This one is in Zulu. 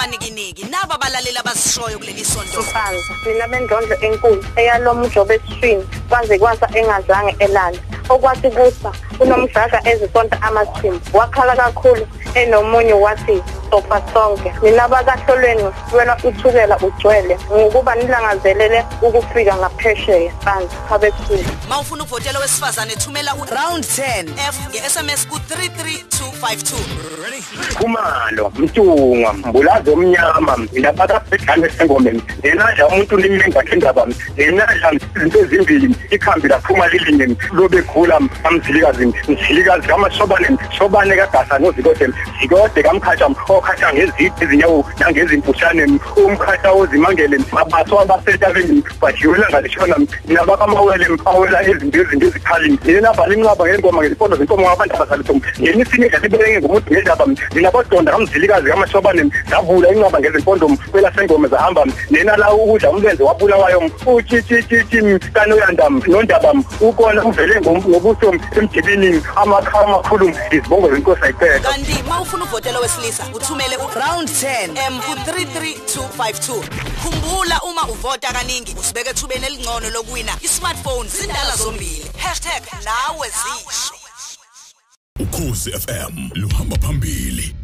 Amanikiniki naba abalaleli abazishoyo kuleli sonto. Mpanza, mina bendondlo enkulu eyalomjobe eswini kwaze kwasa engazange elala. Okwathi kusa unomdlaka ezisonta amathimba wakhala kakhulu enomunye wathi sofa sonke. Nina bakahlolweni wena uthukela ugcwele ngokuba nilangazelele ukufika ngaphesheya. Mpanza, khabethile. Mawufuna ukuvotela wesifazane thumela u-round 10 F nge-SMS ku-33252. Khumalo, Mtungwa, Mbulazi omnyama, lapha sengomeni. Nenadla umuntu nimenga indaba. Nenadla izinto ezimbili, ikhambi laphuma lilinye, lobe khula amzilikazi, mzilikazi kaMashobane, Shobane kaGasa noZikode, Zikode kaMkhatsha, okhatsha ngeziphi izinyawo nangezimpushane, umkhatsha ozimangele, mabaso abasetabeni, badlula ngalishona, nabakamawele awela izinto ezinto ezikhali. Nina bhala inqaba ngengoma ngezimpondo zenkomo abantu abazalitho. Ngenisini ngasibelenge ngomuntu ngendaba, ninabadonda kaMzilikazi kaMashobane, zavula inqaba ngezimpondo kwela sengoma zahamba. Nena la ukudla umlenze wabulawayo, utshitshitshi kanoyanda nondaba ukona uvele ngobuso emjibini amakha amakhulu izibongo zenkosi ayiqeda. Kanti mawufuna uvotela wesilisa uthumele u-round 10 M ku-33252. Khumbula uma uvota kaningi usibeke ethubeni elingcono lokuwina i-smartphone zindala zombili. #NaweZisho. Ukhozi FM luhamba phambili.